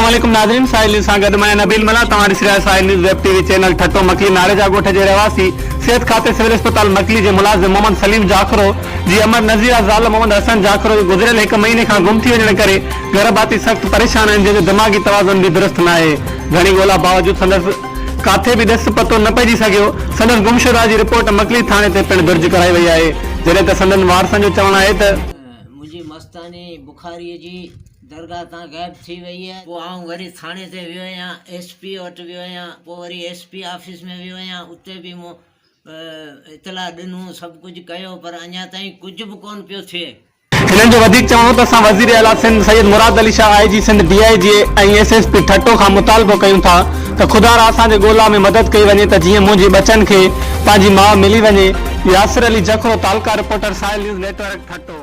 عليڪم ناظرين ساحل نيوز سان گڏ مان آهيان نبيل ملاح توهان ڏسي رهيا آهيو Sahil news web T V channel Thatta Makli Nareja ڳوٺ جي رهواسي صحت کاتي سول اسپتال مڪلي جي ملازم محمد سليم جاکرو جي امڙ نظيره زال محمد حسن جاکرو جي گذريل هڪ مهيني کان گم ٿي وڃڻ ڪري گهر ڀاتي سخت پريشان آهن جنهن جو دماغي توازن به درست ناهي گهڻي ڳولا باوجود سندس ڪاٿي به ڏس پتو نه پئجي سگهيو سندس گمشده جي رپورٽ مڪلي ٿاڻي تي پڻ درج ڪرائي وئي آهي جڏهن ته سندن وارثن جو چوڻ آهي ته. منهنجي مستاني بخاري جي درگاهه تان غائب ٿي وئي. پوء آئون وري ٿاڻي تي ويو آهيان، ايس پي وٽ ويو آهيان، پوء وري ايس پي آفيس ۾ ويو آهيان، اتي به مون اطلاع ڏنو، سڀ ڪجهه ڪيو پر اڃا تائين ڪجهه به ڪونه پيو ٿئي. هنن جو وڌيڪ چوڻ هو ته اسان وزير اعليٰ Sindh Syed Murad Ali Shah, I G Sindh, D I G ۽ S S P Thatta کان مطالبو ڪيون ٿا ته خدارا اسان جي ڳولا ۾ مدد ڪئي وڃي ته جيئن منهنجي ٻچن کي پنهنجي ماء ملي وڃي، ياسر علي جکرو، تعلقه reporter, Sahil news network, Thatta.